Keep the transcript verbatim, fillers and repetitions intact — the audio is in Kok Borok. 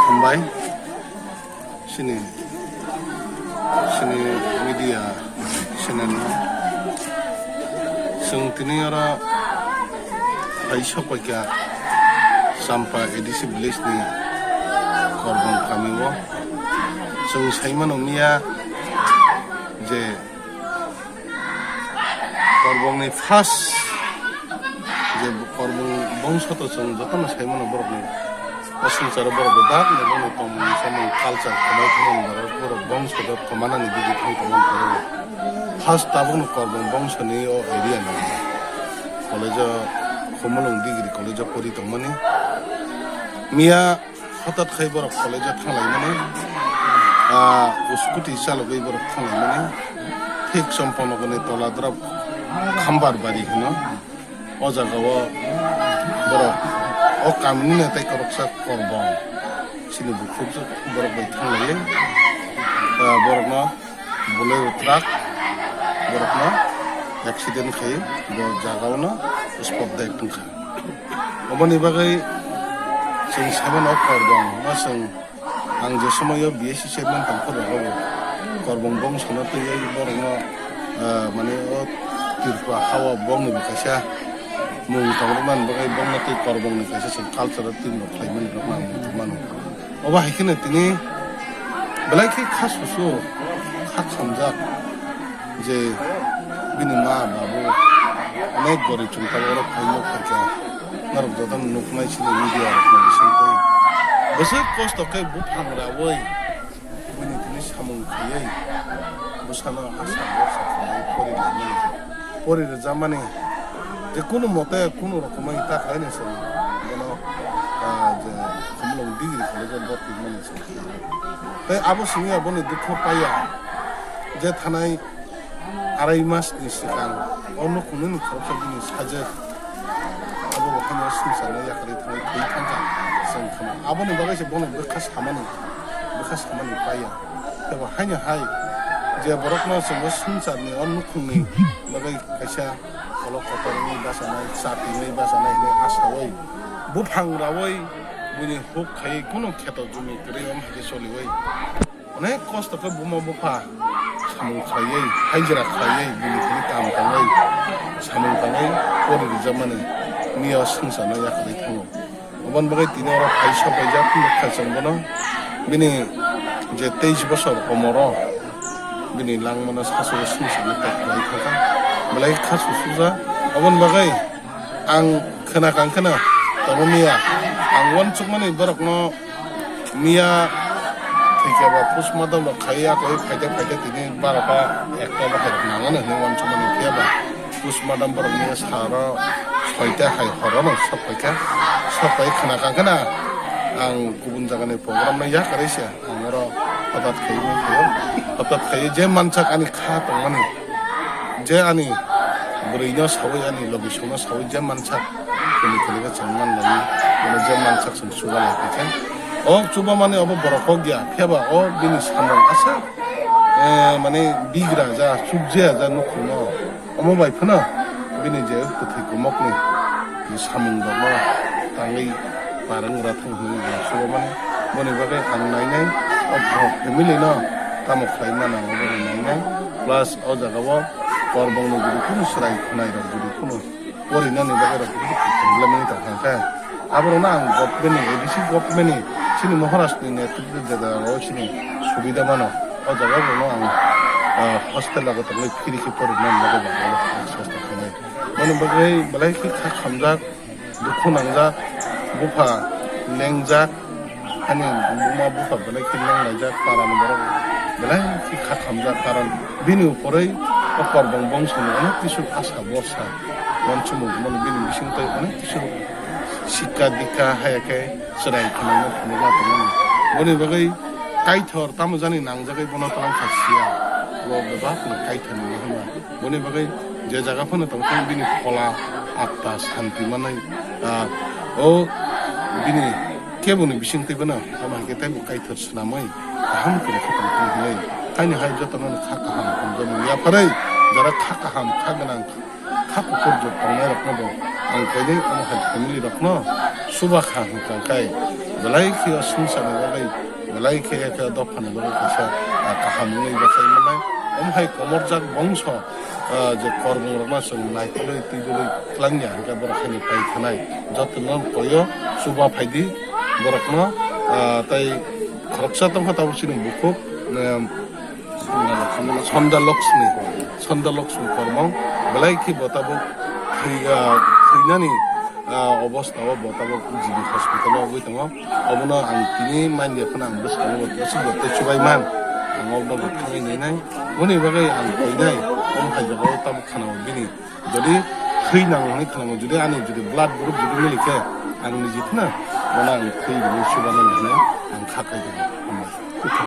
Hambai, sini, sini media channel no. Chwng tini oro hai sokpaikha Champa A D C village ni Korbong kami o. Chwng saimano miya je Korbong ni first je Korbong bongso to chwng jotono sai mano borok ni o swngcharo borok bo dak ni bono tongmung samung culture khwnai thangmani borok borok bongso do tongmani bidi thang tongmani borok first tabuk no Korbong bongso ni o area ni college o Khumulwng degree college o pori tongmani miya. Hothat khai borok college o thanglaimani, ah, scooty chalogwi borok thanglaimani, thik Chomponogorni tola drop Khambar bari hino. O jaga o borok o kamini netai koroksa Korbong chini bukhuk borok bai thanglaiwi, ah, borokno Bolero truck borokno accident khai bo jagao no spot dead wngkha. Oboni bagwi chwng saimano Korbong no chwng ang je somoio B S C chairman tongkha rwgo bo Korbong bongsono twiwi borokno, ah, mane o Tripura hao bongni bo kaisa mung tongmani bagwi bongno tei Korbongni kaisa chwng cultural team rok khlaimani rokno ang mung tongmano. Obo hai kheno tini belai khe kha susu, kha khamjak je bini ma babu onek gorib chwng tabuk oro phaino phaikha. Norok jotono nuknai chini media rokni bisingtwi. Bwswk kosto khe buphang raui buini tini samung khaiwi bwsano asha bwsa khlaiwi pori laimani, pori rwjamani. Je kunu mote, kunu rokomoi ta khlaini chwng bono, ah, je Khumulwng degree college o borti mani chwng khlai. Tei abo simi aboni dukhu paiya je thanai arai mas ni swkang o nukhungni ni khoroksa bini sajwk abo bo haino swngcharno yakarwi thangwi thwi thangkha chwng khna. Aboni bagwi se bono bwkha samani, bwkha samani paiya. Tei bo haino hai je borokno chwngno swngcharni o nukhungni bagwi kaisa Kolok kotor wngwi bachanai, chati wngwi bachanai hinwi asaui, buphang raui, buini huk khaiwi kunu kheto jumi kwrwi om hai khe choliui. Onek kosto khe buma bupha samung khlaiwi, haijra khlaiwi, bini thani kam tangwi, samung tangwi pori rijak mani miya swngcharno yakarwi thango. Oboni bagwi tini oro phai sok paijak, nukha chwng bono. Bini je teis bosor omoro bini langmano sasu swngcharno tak khlai thangkha. Belai kha susujak. Oboni bagwi ang khna kang khna tongo miya. Ang uansukmani borokno miya thwikhe ba postmortem rok khaiya koi phaide phaide tini barota ekta bahai rok nangano hinwi uansukmani phiya ba. Postmortem borok ni saro soita hai horono sok paikha. Sok pai khna kang khna ang kubun jagani program no yakarwi se ang oro hotat khaiwi phaio. Hotat khaiwi je mansak ani kha tongmani, je ani bwrwino sawi, ani logisongno sawi je mansak kuni kuni khe chwng manlaiwi, mane je mansak chwng chuba lai phaikha. O chuba mani obo borok kok ya, phiya ba o bini samung asa, eh, mane bigra ja, chukjaya ja nukhungno. Omo bai phano bini je kwthwi kumokni samung rokno tangwi parang ra thung hinwi ang chuba mani. Boni bagwi ang nainai o family no tamo khlai mano, obo nainai. Plus o jaga o korbong no jodi kunu chwrai khwnai rok jodi kunu porinani bagwi rok jodi problem wngwi tong kha khe, aborokno ang government ni, A D C government ni, chini Maharashtra ni netritwo jeda o chini subida mano. O jaga rokno ang, ah, hostel o tongwi free khe porinani bagwi ang sesta khainai. Boni bagwi belai khe kha khamjak, dukhu nangjak, bupha lengjak, ani buma bupha belai khe lenglaijak, parani borok belai khe kha khamjak, karon bini uporwi o korbong bongso ni onek kisu asa borsa uansukmung mano, bini bising tei onek kisu sikka dikka haya khe chwrai khwnai no phunukna tongmani. Boni bagwi kaithor tamo jani nangjagwi bono twlang kha siya, bo bebak no kaithor ni hwnba. Boni bagwi je jaga phano tongthung bini phola atma santi manwi, ah, o bini keboni bising twi bono tamo hai khe teibo kaithor swnamwi kaham khe tongthung hinwi. Haini hai jotono kha kaham hamjakmung yapharwi jora kha kaham kha gwnang kha kuphur jot tongnai rokno bo ang kainwi omo hai family rokno chuba kha hwnkha khe belai khe o swngcharni bagwi belai khe khe dophani bagwi kaisa, ah, kaham wngwi bachai mannai. Omo hai komorjak bongso, ah, je korbong rokno chwng naikolwi twidulwi twlangya hwnkhe borok haino pai khanai. Jotono koyo chuba phaidi borokno, ah, tei khoroksa tongkha tabuk chini bukhuk, em, Sonda Lakshmi, Sonda Lakshmi Kormong, belai khe bo tabuk thwi-, ah, thwinani, ah, obostha o bo tabuk G B hospital o wngwi tongo. Obono ang tini manya phano ang bwskango bo bwswk bo tei chubai man. Ang obono bo thangwi nainai. Boni bagwi ang koinai, omo hai jagao tabuk khana o bini. Jodi thwi nango hwnwi khwnango, jodi ani jodi blood group jodi milik khe, ang niji phano bono ang thwi rwui chubanani hwnwi ang kha kaijakgo.